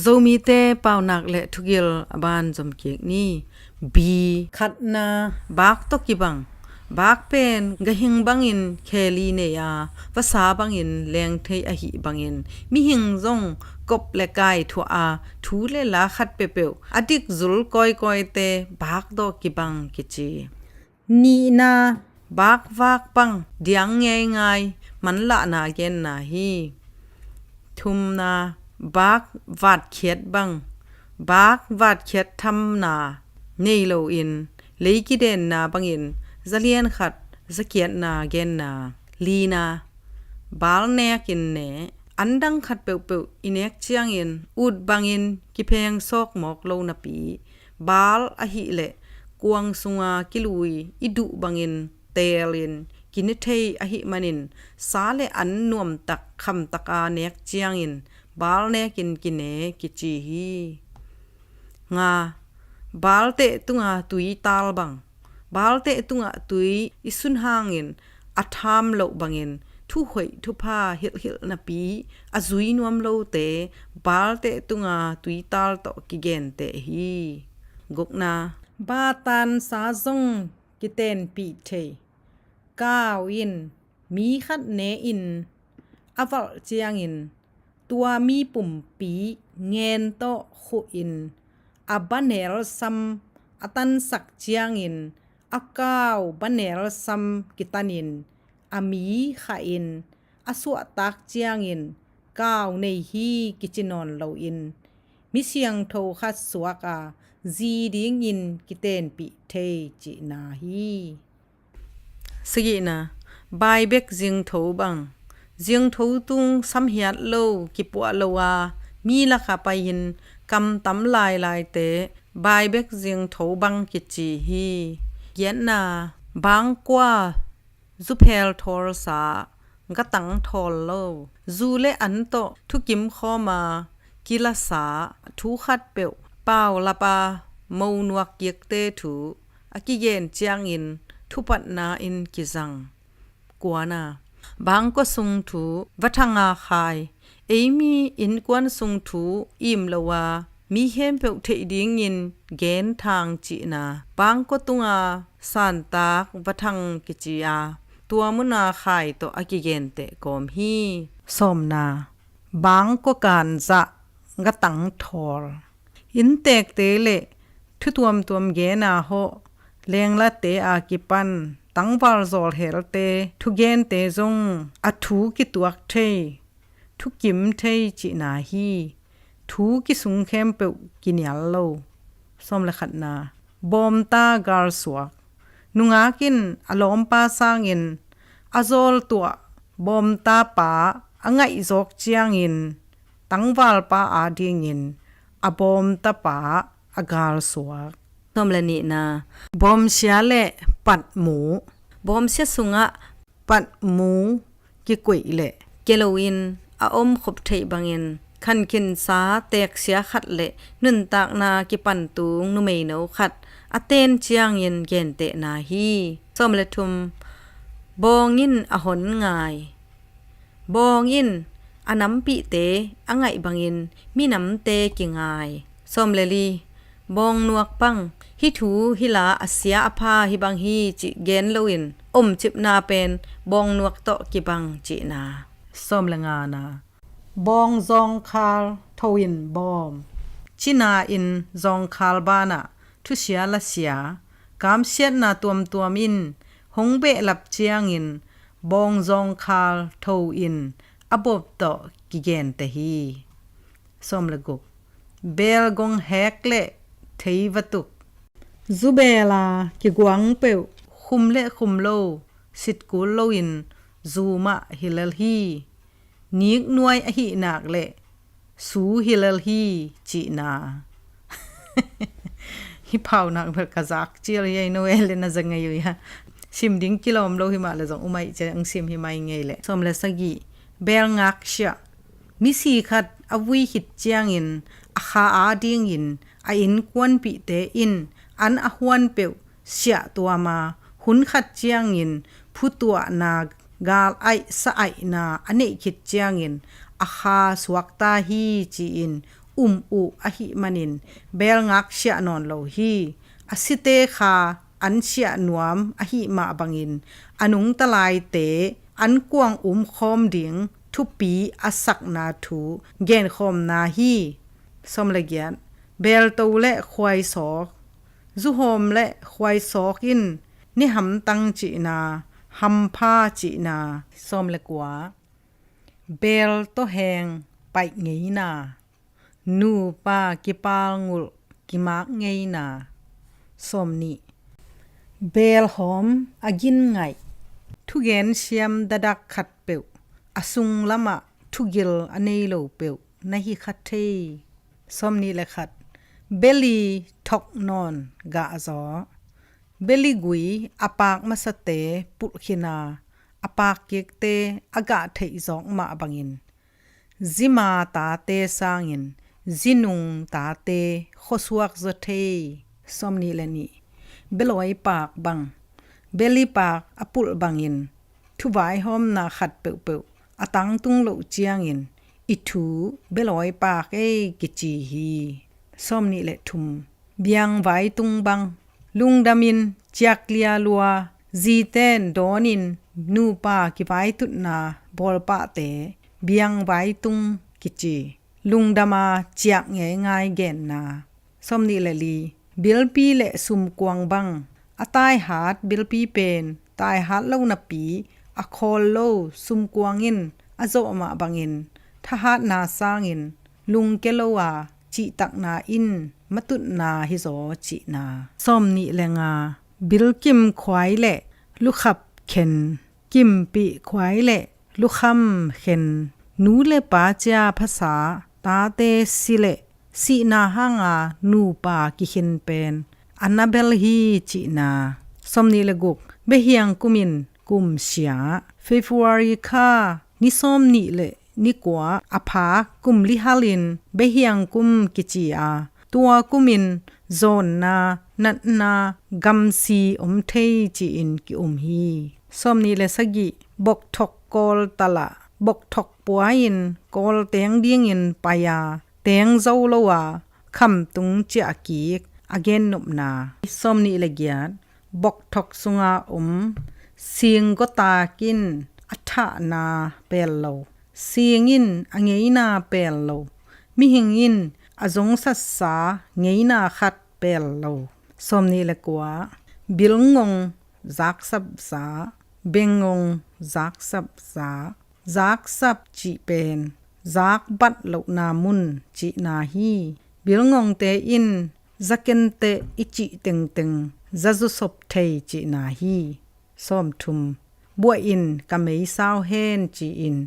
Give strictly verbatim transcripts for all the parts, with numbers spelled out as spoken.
Zomite paunak le thugil a ban zom kik ni. Bi. Khatna, baak tawh kibang. Baak pen gahing bangin kheli nei a, vasa bangin lengthei ahih bangin mihing zong kop le kai thuah a, thu le la khat peuhpeuh a dik zul kawikawite baak tawh kibang kici. Nihna, baak vaak bang diang ngeingai manlahna genna hi. Thumna, baak vatkhiat bang, baak vatkhiat thamna nei loin lei kidenna bangin zalian khat zakiatna genna. Lina, baal nekin ne. An dang khat peuhpeuh i nek ciangin ut bangin kipheng sawk mawk lo napi, baal ahih leh kuang sunga kilui i duh bangin teelin kine thei ahih manin, sa le an nuamtak khamtaka nek ciangin baal nekin kine kici hi. Nga, baal teh tunga tui tal bang. Baal teh tungah tui i sun hangin a tham loh bangin thuhoih thupha hilhhilh napi a zui nuam lote baal teh tunga tui tal tawh kigenteh hi. Gukna, batansa zong kitenpih thei. Kau in mi khat ne in a valh ciangin tua mi pumpi ngen tawh khuh in a banel sam a tansak ciangin a kau banel sam kitanin a mi khah in a suahtak ciangin kau nei hi kici nawn loin mi siangtho khat suak a zi dingin kitenpih thei cihna hi. Sagihna, baibek zingtho bang. Zingtho tung samhiat lo kipuah lo a mi lakah pai-in kam tam lailaite baibek zingtho bang kici hi. Giatna, bangkua zuphel thawlsa gatang thawl lo. Zu le an tawh thukim khawma kilasa thu khat peuh paulapa monuak kikte thu a kigen ciangin thupatna in kizang. Kuana, bangkua sung thu vathanga khai. Eimi innkuan sung thu im lo a mi khempeuh theih dingin gen thang cihna. Bangkua tunga santak vathang kici a tua muna khai tawh a kigenteh kawm hi. Sawmna, bangkua kanzah gatang thawl. Inntekte le thu tuamtuam gena hawh lenglate a kipan tangval zawlhelte thugente zong a thu kituak thei, thukim thei cihna hi. Thu kisung khempeuh kinial lo. Sawm le khatna, bawmta galsuak. Nungak in a lawmpa sangin a zawltuah bawmtapa a ngaihzawk ciangin tangvalpa adingin a bawmtapa a galsuak. Sawm le nihna, bawmsia le patmu. Bawmsia sungah patmu kikoih leh kelo in a om khop theih bangin khankhinsa teksia khat le nuntakna kipantung numeino khat a ten ciangin gentehna hi. Sawm le thum, bawng in a hon ngai. Bawng in a nampihte a ngaih bangin minamte kingai. Sawm le li, bawngnuak bang, hih thu hih la a sia a pha hih bang hi cih gen loin omcipna pen bawngnuak tawh kibang cihna. Sawm le ngana, bawng zawngkhal tho in bawm. Cina in zawngkhal banah thusia lasia, kamsiatna tuamtuam in hong behlap ciangin bawng zawngkhal tho in a bawp tawh kigenteh hi. Sawm le guk, belgong hek le thei va tuk. Zubel a kiguang peuh khum le khum lo, sitkul loin zu mah hi lel hi. Niknuai ahih nak le su hi lel hi cihna. Hih paunak bel ka zak cial hi ei, no e le na za ngei uh ia. Sim ding kilawm lo himah le zong umaih ciang sim himai ngei le. Sawm le sagih, belngak siah. Misi khat a vui khit ciangin a kha adingin a innkuanpihte in an a huan peuh siahtuam a, hun khat ciangin phutuahna, gal aih sa aihna a neih khit ciangin a kha suakta hi ci-in um uh ahih manin beel ngak siah nawn lo hi. A site kha an siah nuam ahih mah bangin a nungta laite an kuang umkhawm ding thupi a sakna thu genkhawmna hi. Sawm le giat. Beelto le khuaisawk. Zuhawm le khuaisawk in ni hamtang cihna, hampha cihna. Sawm le kua. Beelto heng paih ngeina. Nupa kipalngulh kimak ngeina. Sawm nih. Beelhawm a gin ngaih. Thugen siam dadak khat peuh, a sunglamah thugil a nei lo peuh na hi kha thei. Sawm nih le khat. Beli thok nawn gah zaw. Beli gui a paak masate pulhkhina, a paak kikte a gah theih zawk mah bangin zima tate sangin zinung tate khuasuak zaw thei. Sawm nih le nih. Belawi paak bang. Beli paak a pulh bangin thuvaihawmna khat peuhpeuh a tangtung loh ciangin i thu belawi paak ei kici hi. Sawm nih le thum. Biang vaitung bang. Lungdamin ciaklia lua, ziten dawnin nupa kivaitutna bawlpahte biang vaitung kici. Lungdama ciak ngeingai genna. Sawm nih le li. Bilpi le sumkuang bang. A taihat bilpi pen taihat lo napi, a khawl lo sumkuang in a zawh mah bangin thahatna sangin lungke lo a cihtakna in matutna hizaw cihna. Sawm nih le nga. Bilkim khuai le lukhap khen. Kimpih khuai le lukham khen. Nu le pa cia phasa, tate si le sihna hanga nupa kikhin pen a na bel hi cihna. Sawm nih le guk. Behiang kumin kumsia. February kha ni sawm nih le ni kua a phak kum li halin behiang kum kici a, tua kumin zawnna, natna, gamsi om thei ci-in ki-um hi. Sawm nih le sagih. Bokthok kawl talah bokthok pua-in kawl teng dingin pai a, teng zo lo a khamtung ciah kik a gennopna. Sawm nih le giat. Bokthok sunga om sing gawtak in a thahna pel lo, sing in a ngeina pel lo, mihing in a zongsatsa ngeina khat pel lo. Sawm nih le kua. Bilngong zaksapza. Bengngong zaksapza. Zaksap cih pen zakbat lohna mun cihna hi. Bilngongte in zakenteh i cih tengteng zazusop thei cihna hi. Sawm thum. Buah in ka meisau hen ci-in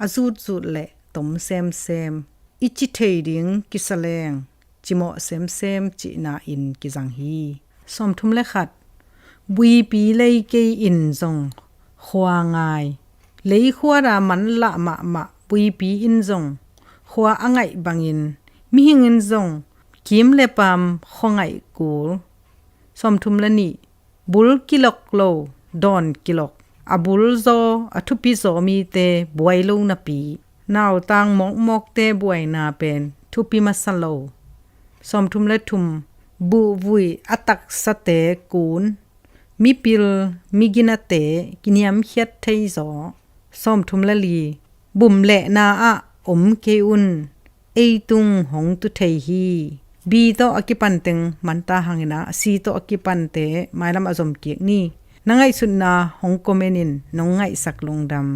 a zutzut le tom semsem, i ci thei ding kisaleng cimawh semsem cihna in kizang hi. Sawm thum le khat. Buipi lei kei in zong khua ngai. Leikhuata manlah mahmah buipi in zong khua a ngaih bangin mihing in zong kim le paam khua ngaih kul. Sawm thum le nih. Bul kilok lo dawn kilok. A bul zaw a thupi zaw mite buai lo napi, nautang mawkmawkte buaina pen thupi masa lo. Sawm thum le thum. Buhvui a taksate kun. Mipil miginate kiniamkhiat thei zaw. Sawm thum le li. Bum lehna ah om kei un, ei tung hong tu thei hi. B tawh a kipan teng manta hangin a, C tawh a kipante mailam a zom kik ni. Na ngaihsutna hong comment in, nong ngaihsak lungdam.